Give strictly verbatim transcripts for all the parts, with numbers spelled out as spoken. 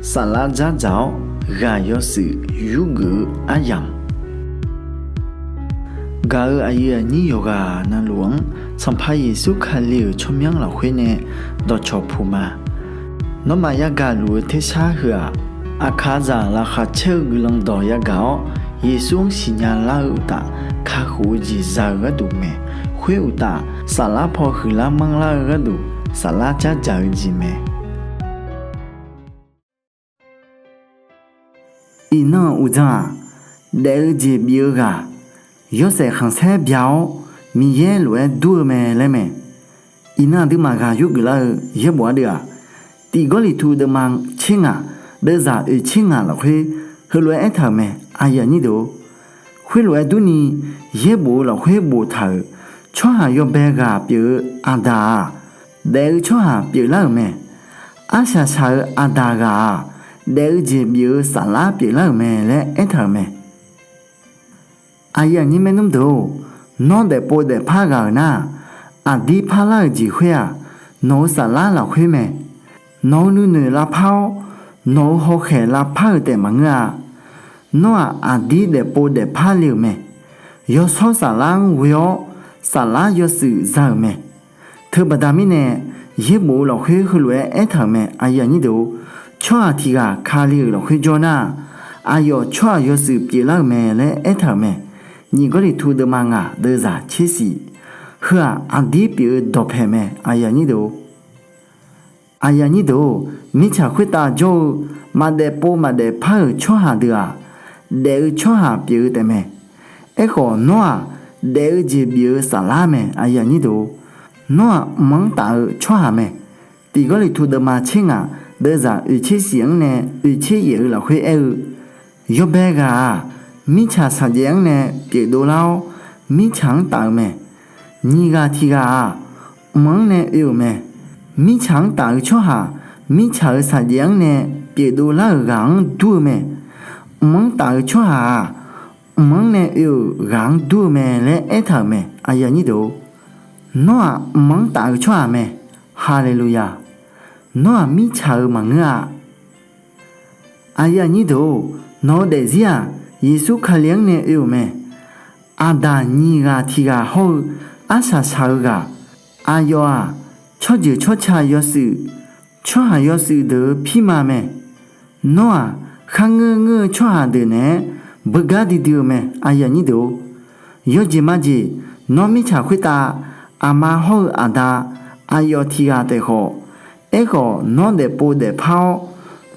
Saflar dzardzaq-awr ghaq yawshuif yurgeuf-eu aryamq, gaq-euq aqyuif aqnyir yawqghaq navluf-anr Sanqpaq Yeqsur Kali-euq tsawrmyanr lafkhoer nae dawqcawq puq ma. Nawmaf yagaq luf-eu tersar heu-aq, aqkaqzaq laqkhaq caer-eu guiqlanq dawq yagaq-awr, Yeqsur-anr siqnya lar-eu uqtaf, kakhof-eu jeq za-eu gharduq mae. Khoer uqtaf, saflar paw huiqlar manrlar-eu gharduq, saflar dzardzaq-eu jeq mae. Iqnan-euq uqdzan-aq, daef-eu jeq bif-eu ghaq, yawshaef khanqsaer bya-awr, Miqyaer lof-aer dur-eu mae laer mae. Iqnan aqduimaf ghaq yurgeuf lar-eu yaerbof ardeuv-aq, Tiq Gawrliqtu deuvma tser ngaq, deuvzaq oeq tser ngaq lafkhoer heulof-aer aertaq-euq mae, aqyuif aqnyir deuq-or. Khoerlof-aer durni, yaerbof-eu lafkhoer boftaq-euq, tsawrhaq yawbae ghaq pyeuf-eu Aqdaq-aq, daef-eu tsawrhaq pyeuflar-euq mae. Arsaq saq-eu Aqdaq ghaq-aq, daef-eu jeq bif-eu saflar pyeuflar-euq mae laer aertaq-euq mae. Aqyuif aqnyir maernmr deuq-or, nawr daefpov daefpar ghaq-euq nar-aq, aqdir parlar-euq jeq khoer-aq, nawq-eu saflar lafkhoer mae. Nawq-eu nuinoeq lavpar-awr, nawq-eu hawkhaeq lavpar-euq taef maqngeur-a. Nawr-aq, aqdir daefpov daefpar le-euq mae. Yawshawr saflar-anr ghoe-awr, saflar yawshuif za-euq mae. Teubaqda mirnae, yaerbof-eu lafkhoer heulof-aer aertaq-euq mae, aqyuif aqnyir deuq-or. Tsawrhaq tiq ghaq Kali-euq lafkhoer jawr nar-aq, aqyawf tsawrhaq yawshuif pyeuflar-euq mae laer aertaq-euq mae. Nyiq Gawrliqtu deuvma ngaq deuvzaq tser shif. Heu-aq, aqdir pyeuf-eu dawqpaeq mae, aqyuif aqnyir deuq-or. Aqyuif aqnyir deuq-or, mirtsaq khoertav jawr-eu maqdaefpov maqdaefpar-euq tsawrhaq deuq-aq, daef-eu tsawrhaq pyeuf-eu taefmae. Aerkhawf, nawr-aq, daef-eu jeq bif-eu saflar mae, aqyuif aqnyir deuq-or. Nawr-aq, mq-anr taf-eu tsawrhaq mae. Tiq Gawrliqtu deuvma tser ngaq, deuvzaq oeq tser shif-anr nae oeq tser yaef-eu lafkhoer aer-eu, yawbae ghaq-aq, mirtsaq shaqjaev-anr nae pyeufdov lar-awr, mirtsaq-anr taf-eu mae. Nyiq ghaq tiq ghaq-aq, mq-anr nae oe-euq mae. Mirtsaq-anr taf-eu tsawrhaq, mirtsaq-euq shaqjaev-anr nae pyeufdov lar-euq ghaq-anr dur-eu mae. Mq-anr taf-eu tsawrhaq-aq, mq-anr nae oe-euq ghaq-anr dur-eu mae laer aertaq-euq mae, aqyuif aqnyir deuq-or. Nawr-aq, mq-anr taf-eu tsawrhaq mae. Haleluya! Nawr-aq, mirtsaq-euq maqngeur-a. Aqyuif aqnyir deuq-or, nawq-eu daefzir-aq, Yeqsur Kali-anr nae oe-euq mae. Aqdaq nyiq ghaq tiq ghaq hawr-eu arsaq saq-eu ghaq, aqyawf-aq, tsawrjeuq tsawrca yawshuif, tsawrhaq yawshuif deuq-eu pirma mae. Nawr-aq, kharngeur ngeur-eu tsawrhaq deuq naeq-aer beugar duidui-eu mae, aqyuif aqnyir deuq-or. Yawjeq majeq, nawr mirtsaq khoertav aqma hawr-eu aqda, aqyawf tiq ghaq taef khawf, aerkhawf nawr daefpov daefpar-awr,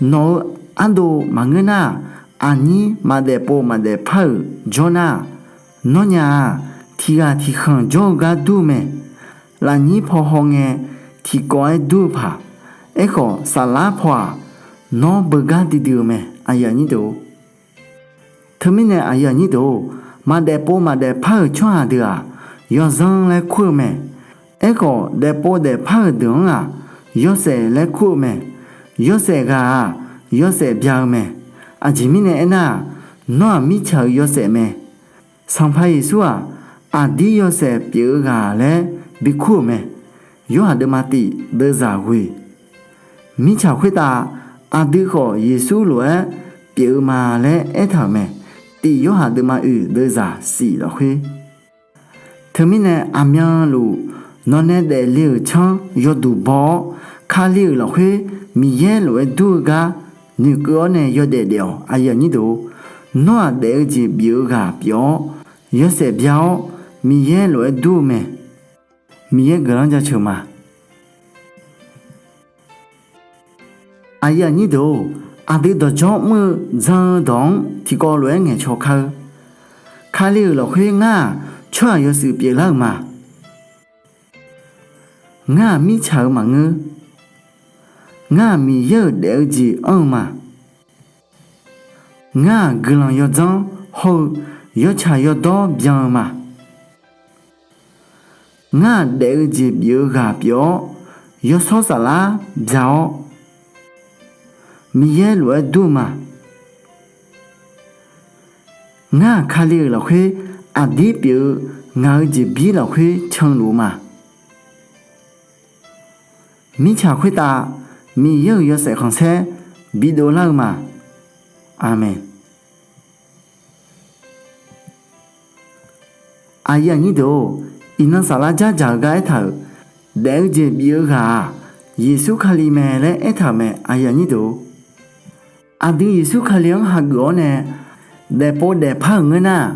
nawq-eu ardov maqngeur nar-aq, aqnyir maqdaefpov maqdaefpar-euq jawr nar-aq, nawr nya-aq, tiq ghaq tiq khanq jawr-eu gar dur-eu mae. Lafnyir paw hawngae tiqkawv-aer dur-eu paq. Aerkhawf, saflar paw-aq, nawr beugar duidui-eu mae, aqyuif aqnyir deuq-or. Teumirnae aqyuif aqnyir deuq-or, maqdaefpov maqdaefpar-euq tsawrhaq deuq-aq, yawzanr laer kur-eu mae. Aerkhawf, daefpov daefpar-euq deuq-anr-aq, yawshaef laer kur-eu mae. Yawshaef ghaq-aq, yawshaef bya-eu mae. Aqjeq mirnae aernar-aq, nawr-aq mirtsaq-euq yawshaef mae. Sanqpaq Yeqsur-aq, aqdir yawshaef pyeuf-eu ghaq laer bikur-euq mae. Yorhaq deuvma tif deuvzaq ghoeq. Mirtsaq khoertav aqdui khawf Yeqsur lof-aer pyeuf-eu ma laer aertaq-euq mae. Tif Yorhaq deuvma oeq deuvzaq shif lafkhoer. Teumirnae aqmyanluf nawqnae daefle-euq tsanr yawduq baw-awr, Kali-euq lafkhoer Miqyaer lof-aer dur-eu gar noeqkeuv-awr nae yawdaef daef-awq. Nawr-aq daef-eu jeq bif-eu ghaq pyeuf-awr, yawshaef bya-awr, Miqyaer lof-aer dur-eu mae. Miqyaer guiqlanq jaceuq ma. Aqyuif aqnyir deuq-or, aqdui dawqdzawr mr-eu jan-eu dawq-anr tiqkawv lof-aer ngaeqcaw kar-eu. Kali-euq lafkhoer ngar-aq, tsawrhaq yawshuif pyeuflar-euq ma. Ngar-aq, mirtsaq-eu maqngeur. Ngar-aq, Miqyaer-euq daef-eu jeq anr-eu ma. Ngar-aq, guiqlanq yawdzanr hawr-eu yawtsaq yawdawr byan-eu ma. Ngar-aq, daef-eu jeq bif-eu ghaq pyeuf-awr, yawshawr saflar bya-awr, Miqyaer lof-aer dur-eu ma. Ngar-aq, Kali-euq lafkhoer aqdir pyeuf-eu ngaq-eu jeqbir lafkhoer canluf-eu ma. Mirtsaq khoertav Miqyaer-euq yawshaef khanqsaer bidov lar-eu ma. Aqmeq. Aqyuif aqnyir deuq-or, iqnan saflar dzardzaq-eu gar aertaq-euq, daef-eu jeq bif-eu ghaq-aq, Yeqsur Kali mae laer aertaq-euq mae. Aqdui Yeqsur Kali-anr hageuf-awr nae daefpov daefpar-euq ngeur nar-aq,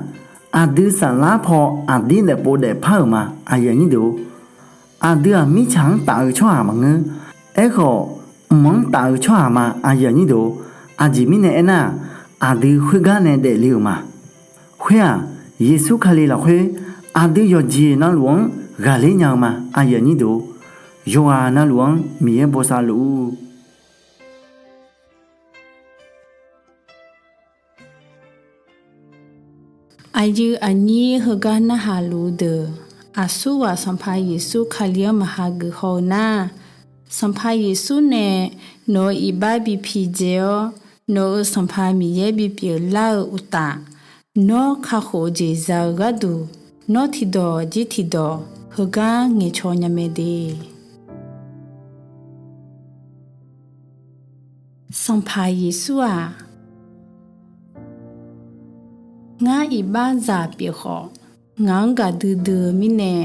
aqdui saflar paw aqdir daefpov daefpar-euq ma. Aqdui-aq mirtsaq-anr taf-eu tsawrhaq maqngeur. Aerkhawf, mq-anr taf-eu tsawrhaq ma. Aqjeq mirnae aernar-aq, aqdui khoergar nae daefle-euq ma. Khoer-aq, Yeqsur Kali lafkhoer aqdui yawqjeq navluf-anr ghaqler nya-eu ma. Yawqghaq navluf-anr Miqyaer bosav luf-ur. Aqyuif aqnyir heugar narhaq luf-eu deuq, aqsurghaq Sanqpaq Yeqsur Kali-anr maqha geuf haw-eu nar, Sanqpaq Yeqsur nae nawq-euq iqbax bi pidzae-awr, nawq-euq Sanqpaq Miqyaer bipyeuf lar-eu uqtaf, nawr kakhof-eu jeq za-eu gharduq, nawr tiqdawq jir tiqdawq heugar ngaeqcaw nya mae de. Sanqpaq Yeqsur-aq, ngar iqbaxzaq pyeuf khawf, ngaq-anr gaqdui dui-eu mirnae,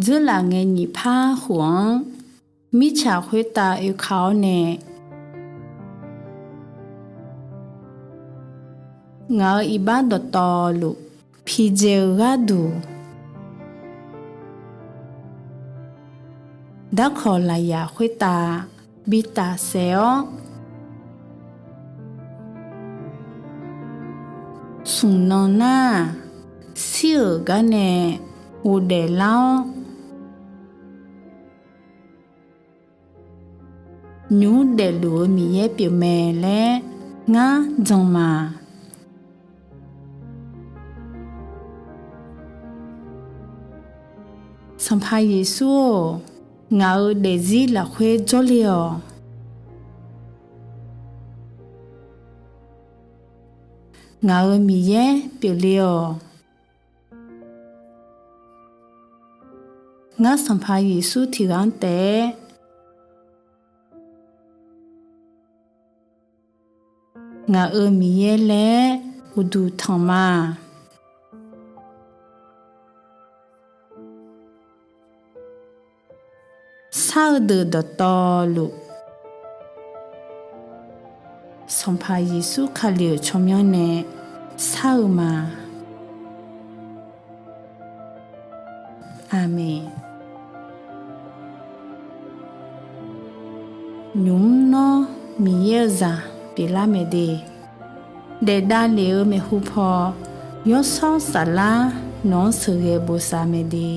dzeurlaf ngae nyiq par khof-anr mirtsaq khoertav oeka-awr nae, ngaq-euq iqbax dawqtawvluf pidzae-eu gharduq, darkawq lafyaq khoertav bi tafsaef-awr, smq nan nar-aq, shir-euq gar nae ghofdaef lar-awr, nymq mr daefluf-eu Miqyaer pyeufmae laer ngar jan ma. Sanqpaq Yeqsur-or, ngaq-euq daefzir lafkhoer jawrle-awq. Ngaq-euq Miqyaer pyeufle-awq. Ngar Sanqpaq Yeqsur tiqghaq-anr taef-aer ngaq-euq Miqyaer laer uqduq tanq ma. Shar-eu deuq dawqtawvluf, Sanqpaq Yeqsur Kali-euq tsawrmyanr nae shar-eu ma. Aqmeq. Nymq mr nawr Miqyaer-eu zaq pyeuflar mae de. Daef davlef-eu maeqhu paw, Yawshawr Saflar nawq-anr sheuqghae bosav mae de.